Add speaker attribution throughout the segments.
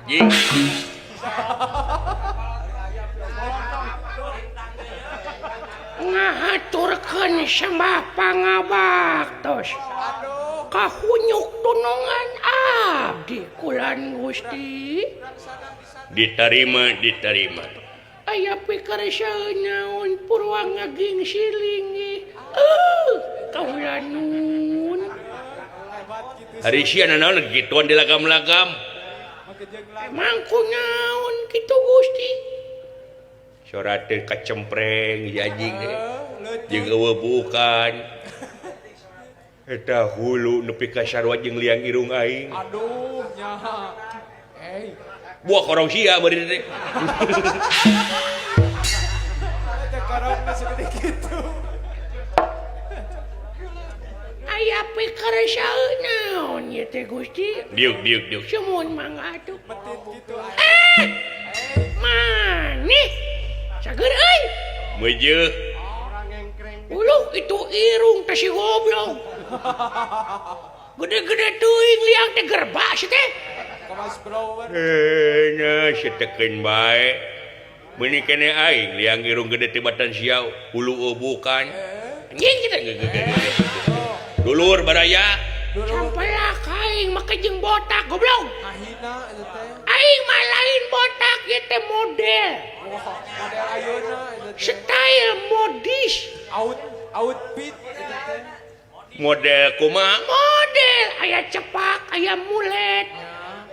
Speaker 1: Jing.
Speaker 2: Ngahaturkeun sembah pangabaktos. Kahunyuk tunungan abdi kulan Gusti.
Speaker 1: Diterima, diterima.
Speaker 2: Aya pikir naon purwa ngaging silingi. Kaula nun.
Speaker 1: Hari sia nanaon gituan di lagam-lagam.
Speaker 2: Emang ku naon kitu Gusti?
Speaker 1: Sora teh kacempreng jajing teh. Jeung eueuh bukan. Eta hulu nepi ka sarua jeung liang irung aing.
Speaker 3: Aduh nya.
Speaker 1: Buah korong sia beureun teh.
Speaker 3: Teh korongna segede kitu.
Speaker 2: Aya pikir naon ieu teh Gusti?
Speaker 1: Diuk diuk diuk.
Speaker 2: Sumuhun mangga atuh.
Speaker 3: Metit kitu.
Speaker 2: Manih. Cager euy.
Speaker 1: Meujeuh.
Speaker 2: Uluh itu irung teh si goblok. Gede-gede teuing liang teh gerbak si teh.
Speaker 3: Kemas blower.
Speaker 1: Nya sitekeun bae. Meuni kene aing liang irung gede tibatan sia hulu bukan.
Speaker 2: Anjing kita.
Speaker 1: Dulur baraya.
Speaker 2: Sampela aing make jeung botak goblok.
Speaker 3: Kahina eta teh.
Speaker 2: Aing mah lain botak ieu teh model.
Speaker 3: Model ayeuna eta teh.
Speaker 2: Style modis.
Speaker 3: Outfit eta teh.
Speaker 1: Model kumaha?
Speaker 2: Model aya cepak, aya mulet.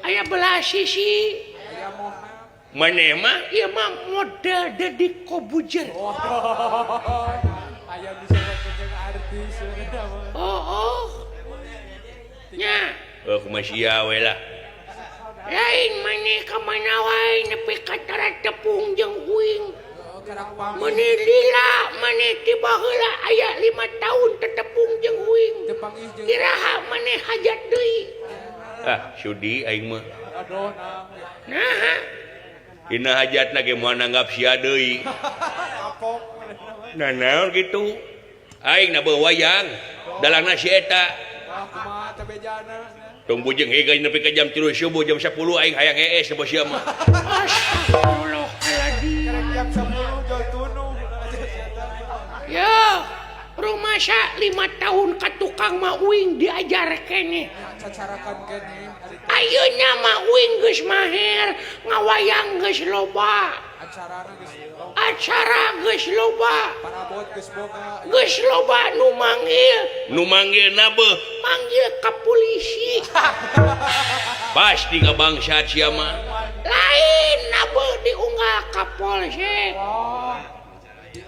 Speaker 2: Aya belah sisi.
Speaker 3: Aya moha.
Speaker 1: Maneh mah
Speaker 2: ieu mah model Deddy Kobuzer.
Speaker 3: Aya bisa jeung artis.
Speaker 2: Oh oh. Nya.
Speaker 1: Oh kumaha sia we lah.
Speaker 2: Lain maneh ka mana wae nepi ka tara tepung jeung uing. Meuni lila maneh ti baheula aya 5 tahun tetepung jeung uing. Iraha maneh hajat deui.
Speaker 1: Ah, sudi aing mah.
Speaker 3: Aduh nah.
Speaker 2: Naha.
Speaker 1: Dina hajatna ge moal nanggap sia deui.
Speaker 3: Kapok.
Speaker 1: Nah naon kitu? Aing na beuh wayang. Dalangna si eta.
Speaker 3: Wah, kumaha teh bejana?
Speaker 1: Tong bujeng hege nepi ka jam 3 subuh jam 10 aing hayang hees bos sia mah.
Speaker 2: Astagfirullahaladzim.
Speaker 3: Karek jam 10 jol tunuh.
Speaker 2: Ya, rumasa 5 tahun ka tukang mah uing diajar keneh.
Speaker 3: Cacarakan keneh.
Speaker 2: Ayeuna mah uing geus maher, ngawayang geus loba.
Speaker 3: Acarana geus loba.
Speaker 2: Acara geus loba.
Speaker 3: Parabot geus boga.
Speaker 2: Geus loba nu manggil.
Speaker 1: Nu manggil nabeuh?
Speaker 2: Manggil ka polisi.
Speaker 1: Pasti ka bangsat sia mah.
Speaker 2: Lain nabeuh diunggah ka polsek.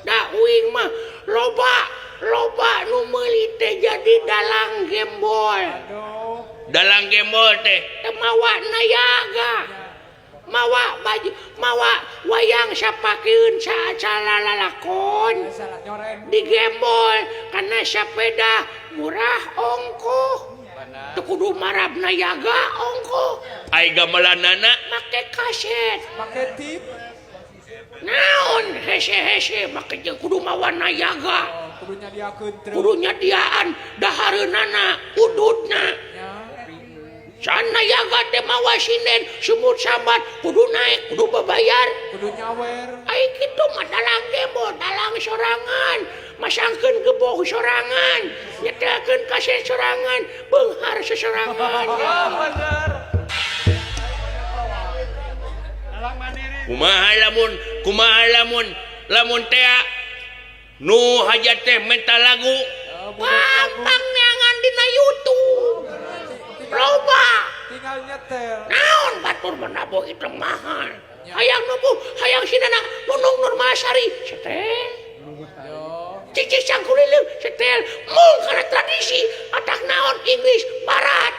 Speaker 2: Da uing mah loba loba nu meuli teh jadi dalang gembol.
Speaker 1: Dalang gembol teh
Speaker 2: teu mawa nayaga. Mawa baju, mawa wayang sapakeun saacala lalakon. Digembol kana sapeda murah ongkoh. Teu kudu marab nayaga ongkoh.
Speaker 1: Ai gamelanana
Speaker 2: make kaset,
Speaker 3: make tip.
Speaker 2: Naon hese-hese make jeung kudu mawa nayaga.
Speaker 3: Kudu nyadiakeun truk.
Speaker 2: Kudu nyadiaan dahareunana, ududna. Sana yaga teh mawa sinden sumur sambat kudu naik kudu bebayar
Speaker 3: kudu nyawer.
Speaker 2: Ai kitu mah dalang gembol, dalang sorangan, masangkeun gebog sorangan, nyetelkeun kaset sorangan, beunghar sesorangan.
Speaker 3: Bener.
Speaker 1: Kumaha lamun, kumaha lamun, lamun teh nu hajat teh minta lagu.
Speaker 2: Gampang neangan dina YouTube. Loba.
Speaker 3: Tinggal nyetel.
Speaker 2: Naon batur mah nabuh itu mahal. Hayang nubuh, hayang sinana Nunung Nurmasari setel. Cici Sangkuliling setel. Mung karena tradisi atak naon Inggris Barat.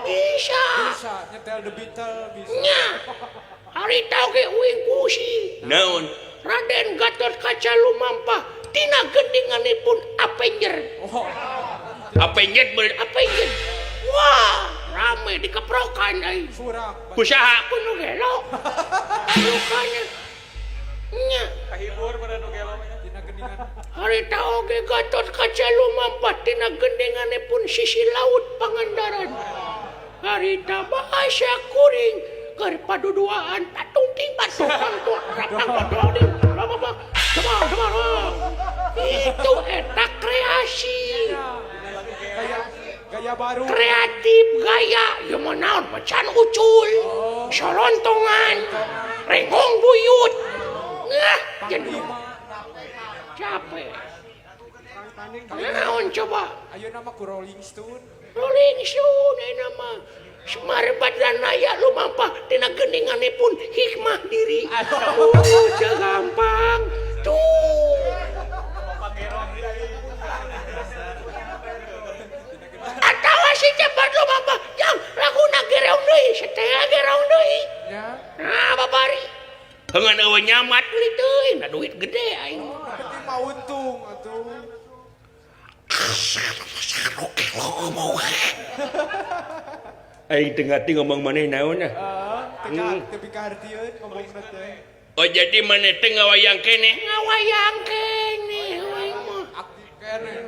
Speaker 2: Bisa.
Speaker 3: Bisa nyetel The Beatles bisa.
Speaker 2: Nya. Ari tau ge uing kusi.
Speaker 1: Naon?
Speaker 2: Raden Gatot Kaca lumampah tina gendinganipun Avenger.
Speaker 3: Oh.
Speaker 1: Avenger bener
Speaker 2: Avenger. Wah, rame dikeprokan aing.
Speaker 3: Surak.
Speaker 1: Kusaha?
Speaker 2: Ku nu gelo. Lukanya. Nya.
Speaker 3: Kahibur pada nu gelo tina gendingan.
Speaker 2: Harita oge Gatot Kaca lumampah tina gendinganipun sisi laut Pangandaran. Harita bahasa kuring Keur paduduaan patung ting patung pangtung rapang patung ding. Coba coba. Itu eta kreasi.
Speaker 3: Gaya, gaya baru.
Speaker 2: Kreatif gaya ieu mah naon macan ucul. Solontongan, renggong buyut. Nah, jadi capek. Naon coba?
Speaker 3: Ayeuna mah ku Rolling Stone.
Speaker 2: Rolling Stone ayeuna mah. Semar Badranaya lumampah tina geninganipun hikmah diri. Oh, teu gampang. Tuh. Atawa si cepat lumampah jang laguna gereong deui, setel gereong deui.
Speaker 3: Ya.
Speaker 2: Nah, babari.
Speaker 1: Heungeun eueuh nyamat
Speaker 2: Beli teuing, da duit gede aing.
Speaker 3: Penting mah untung atuh.
Speaker 1: Aing teu ngarti ngomong maneh naon ah.
Speaker 3: Heeh, teu pikahartieun ngomongna teh.
Speaker 1: Oh jadi maneh teh ngawayang keneh?
Speaker 2: Ngawayang keneh aing mah.
Speaker 3: Aktif keneh.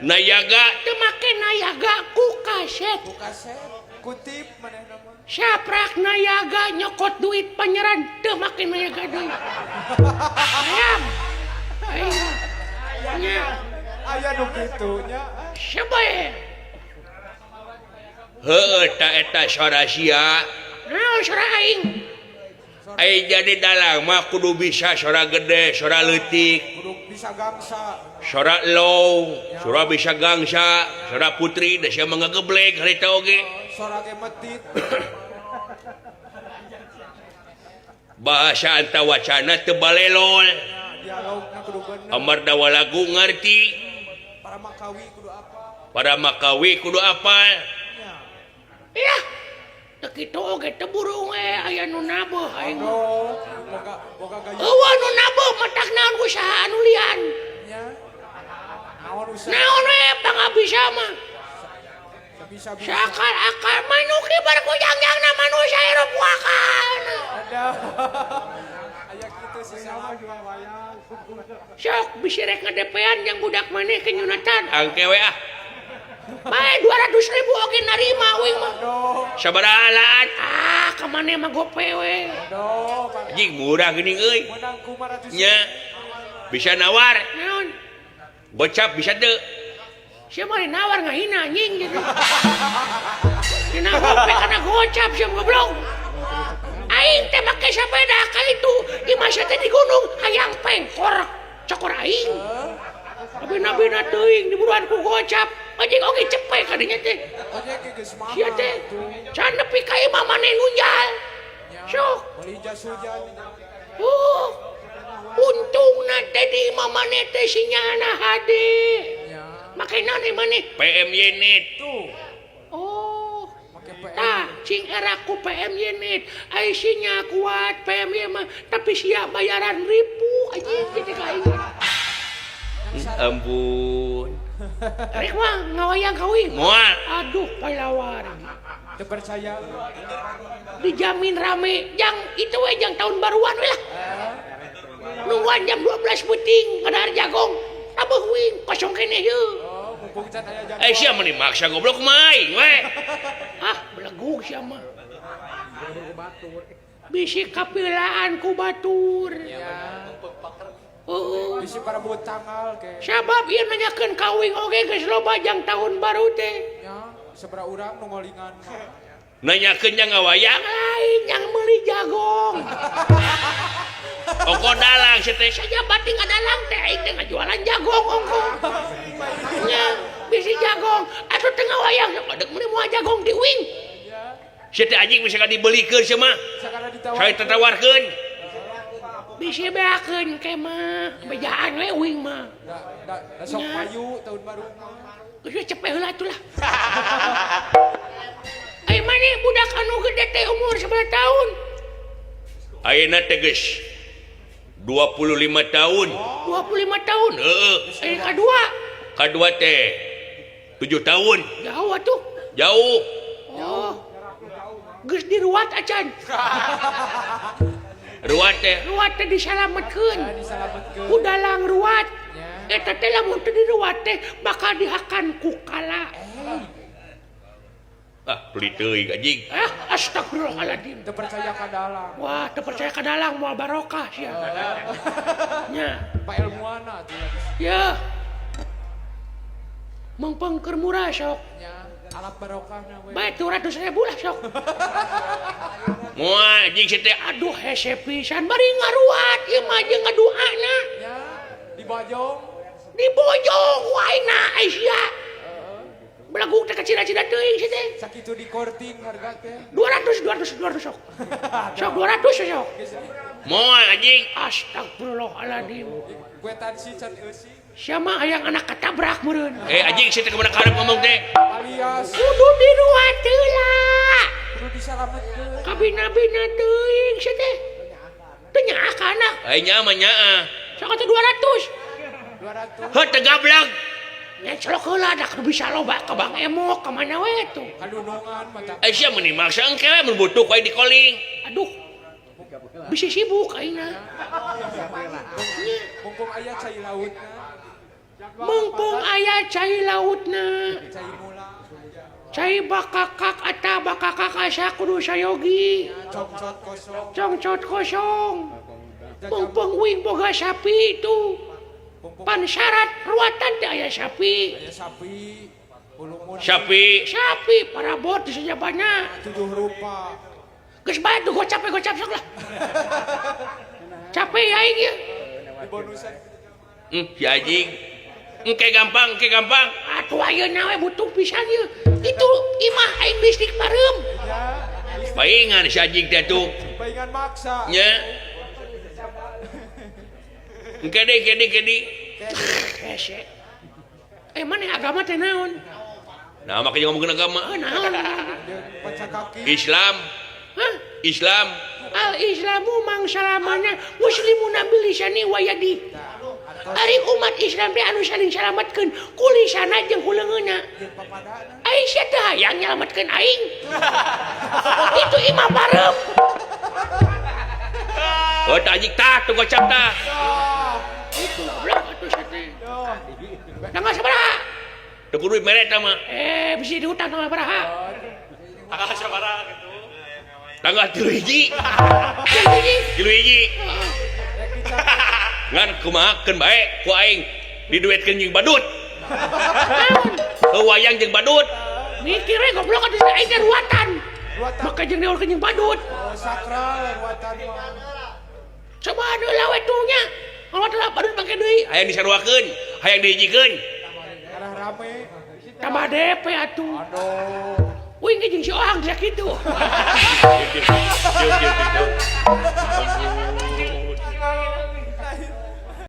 Speaker 1: Nayaga
Speaker 2: Teu make nayaga ku kaset.
Speaker 3: Ku kaset, kutip manehna mah.
Speaker 2: Saprak nayaga nyokot duit panyeran teu make nayaga deui. Hayam. Aing mah. Nya,
Speaker 3: Aya nu kitu nya.
Speaker 2: sebae.
Speaker 1: Heueuh ta eta sora sia.
Speaker 2: Naon sora aing?
Speaker 1: Aing jadi dalang mah kudu bisa sora gede, sora leutik,
Speaker 3: Kudu bisa gangsa.
Speaker 1: sora low, sora bisa gangsa, sora putri da sia mah ngageblek harita oge.
Speaker 3: Sora ge metit.
Speaker 1: Bahasa anta wacana teu balelol.
Speaker 3: Dialogna kudu bener.
Speaker 1: Amar dawa lagu ngarti,
Speaker 3: Para makawi kudu apa?
Speaker 1: para makawi kudu apal.
Speaker 3: Nya.
Speaker 2: Yah. Teu kitu oge teu burung we aya nu nabuh aing mah.
Speaker 3: Aduh, boga boga gaya
Speaker 2: Eueuh nu nabuh matak naon usaha anu lian.
Speaker 3: nya. Naon usaha
Speaker 2: Naon we pangabisa mah.
Speaker 3: bisa-bisa.
Speaker 2: Sakal akal manuk kibar kujangjangna manusia hirup wakal.
Speaker 3: Ada. Aya kitu sih sama juga wayang.
Speaker 2: Sok bisi rek ngadepean jeung budak maneh ke nyunatan.
Speaker 1: Angke we ah.
Speaker 2: Bae 200.000 oge narima uing mah.
Speaker 3: Aduh,
Speaker 1: Sabaraha alaan?
Speaker 2: Ah, ka maneh mah gope we.
Speaker 3: aduh, Pak.
Speaker 1: Anjing murah geuning euy.
Speaker 3: Menang ku 500.
Speaker 1: Nya. Bisa nawar,
Speaker 2: Naon?
Speaker 1: gocap bisa teu.
Speaker 2: Sia mah nawar ngahina anjing gitu. Dina gope kana gocap sia goblok. Aing teh make sepeda ka itu, imah sia teh di gunung hayang pengkor cokor aing. Abina-bina teuing diburuan ku gocap. Anjing oge cepek kadinya teh.
Speaker 3: Ojek ge geus mama.
Speaker 2: Sia teh
Speaker 3: atuh.
Speaker 2: can nepi ka imah maneh nunjal.
Speaker 3: Nya,
Speaker 2: Sok.
Speaker 3: Meuli jas hujan.
Speaker 2: Untungna teh di imah maneh teh sinyalna hade.
Speaker 3: Nya.
Speaker 2: Make naon maneh?
Speaker 1: PMY net.
Speaker 3: Tuh,
Speaker 2: Oh,
Speaker 3: make PM.
Speaker 2: tah cing era ku PMY net. Ai sinyal kuat PMY mah, tapi sia bayaran ribu anjing kitu ka aing.
Speaker 1: Ampun.
Speaker 2: Rek mah ngawayang kawin.
Speaker 1: Moal.
Speaker 2: Aduh, palawar.
Speaker 3: Teu percaya.
Speaker 2: Dijamin rame. Jang itu we jang tahun baruan we lah. Nungguan jam 12 peuting ngadahar jagong. Tabuh wing kosong keneh yeuh.
Speaker 3: Oh, mumpung can aya jadwal.
Speaker 1: Eh sia mah maksa goblok mah aing we.
Speaker 2: Ah, belegug sia mah. Bisi kapilaan ku batur.
Speaker 3: Ya.
Speaker 2: Heeh.
Speaker 3: Bisi parebut tanggal ke.
Speaker 2: Sabab ieu nanyakeun ka uing oge geus loba jang tahun baru teh.
Speaker 3: Nya, sabaraha urang nu ngolingan mah.
Speaker 1: Nanyakeun jang ngawayang,
Speaker 2: Lain yang meuli jagong.
Speaker 1: ongko dalang sia teh.
Speaker 2: Saja bating adalang teh aing teh ngajualan jagong ongko. Nya, bisi jagong atuh teu ngawayang sok deuk meuli moal jagong di uing.
Speaker 3: Ya,
Speaker 1: Sia teh anjing bisa dibelikeun sia mah.
Speaker 3: sakana ditawar.
Speaker 1: Saya tatawarkeun.
Speaker 2: Bisi beakeun ke mah, bejaan we uing mah.
Speaker 3: Da da, da sok payu tahun baru mah.
Speaker 2: Geus cepet heula atuh lah. Ai maneh budak anu gede teh umur 11 tahun?
Speaker 1: Ayeuna teh geus 25 tahun.
Speaker 2: 25 tahun.
Speaker 1: Heeh.
Speaker 2: Eh kadua.
Speaker 1: Kadua teh 7 tahun.
Speaker 2: Jauh atuh.
Speaker 1: Jauh.
Speaker 2: Oh. Geus diruat acan.
Speaker 1: Ruat teh.
Speaker 2: Ruat teh disalametkeun.
Speaker 3: Ya, disalametkeun.
Speaker 2: Ku dalang ruat.
Speaker 3: Ya.
Speaker 2: Eta teh lamun teu diruat teh bakal dihakan ku kala.
Speaker 1: Ah, pelit teuing anjing.
Speaker 2: Ah, astagfirullahaladzim.
Speaker 3: Teu percaya ka dalang.
Speaker 2: Wah, teu percaya ka dalang moal barokah sia. Nya.
Speaker 3: Pak ilmuana atuh.
Speaker 2: Ya. Mengpeng keur murah sok.
Speaker 3: Nya, alat barokahna we.
Speaker 2: Bae 200.000 lah sok.
Speaker 1: Moal anjing sia teh.
Speaker 2: Aduh hese pisan bari ngaruat ieu mah jeung ngaduana.
Speaker 3: Nya, dibojong.
Speaker 2: Dibojong ku aingna ai sia. Belagu teh kacida-cida teuing sia teh.
Speaker 3: Sakitu di korting harga teh.
Speaker 2: 200 200 200 sok. Sok 200 sok.
Speaker 1: Moal anjing.
Speaker 2: Astagfirullahaladzim.
Speaker 3: Kwetansi can eusi.
Speaker 2: Siapa hayang anak ketabrak meureun.
Speaker 1: Eh anjing sia teh kumaha karep ngomong teh.
Speaker 3: Alias
Speaker 2: kudu diruat heula.
Speaker 3: Kudu disalametkeun.
Speaker 2: Kabina-bina teuing sia teh. Teu nyaah ka anak.
Speaker 1: Ai nya mah nyaah.
Speaker 2: Sok atuh 200.
Speaker 3: 200.
Speaker 1: Heuh teu gableg.
Speaker 2: Nya celok heula da kudu bisa loba ka Bang Emok ka mana we tuh.
Speaker 3: Kadunungan mata.
Speaker 1: Ai sia meuni maksa engke we mun butuh ku aing dikoling.
Speaker 2: Aduh. Bisi sibuk aingna.
Speaker 3: Mumpung aya cai lautna.
Speaker 2: Mumpung aya cai lautna.
Speaker 3: Cai mula.
Speaker 2: Cai bakakak ata bakakak asa kudu sayogi.
Speaker 3: Congcot kosong.
Speaker 2: Congcot kosong. Mumpung uing boga sapi itu. Pan syarat ruatan teh aya sapi.
Speaker 3: Aya sapi. Bulungun.
Speaker 1: Sapi.
Speaker 2: Sapi parabot di sajabana.
Speaker 3: 7 rupa.
Speaker 2: Geus bae tuh gocap gocap sok lah. Capek aing ieu.
Speaker 3: Dibonusan.
Speaker 1: Si anjing. Engke gampang, engke gampang.
Speaker 2: Atuh ayeuna we butuh pisan ieu. Itu imah aing listrik pareum.
Speaker 1: Paingan si anjing teh tuh.
Speaker 3: Paingan maksa.
Speaker 1: Nya. Engke deui, engke deui, engke deui.
Speaker 2: Hese. Eh mana agama teh naon?
Speaker 1: Nah, makanya ngomongin agama.
Speaker 2: Oh, naon?
Speaker 1: Islam.
Speaker 2: Hah?
Speaker 1: Islam.
Speaker 2: Al Islamu mang salamana muslimuna bilisani wa yadi. Ari umat Islam teh anu saling salametkeun ku lisana jeung ku leungeunna. Ai sia teh hayang nyalametkeun aing. Itu imah bareup.
Speaker 1: Oh, tah anjing tah teu gocap tah.
Speaker 2: Itu goblok atuh sia teh. Tanggal sabaraha?
Speaker 1: Teu kudu mere tah mah.
Speaker 2: Eh, bisi diutang tanggal sabaraha?
Speaker 4: Tanggal sabaraha kitu?
Speaker 1: Tanggal 3 hiji. 3 hiji. Ngan kumaha keun bae ku aing diduetkeun jeung badut. Naon? Wayang jeung badut.
Speaker 2: Mikir we goblok atuh aing teh ruatan. Maka jeung diurkeun jeung badut.
Speaker 3: Oh, sakral ruatan mah.
Speaker 2: Coba heula we tuh nya. Ruat lah badut make deui.
Speaker 1: Hayang disaruakeun, hayang dihijikeun.
Speaker 3: Karah rame.
Speaker 2: Tambah DP atuh.
Speaker 3: Aduh.
Speaker 2: Uing ge jeung si Ohang sakitu.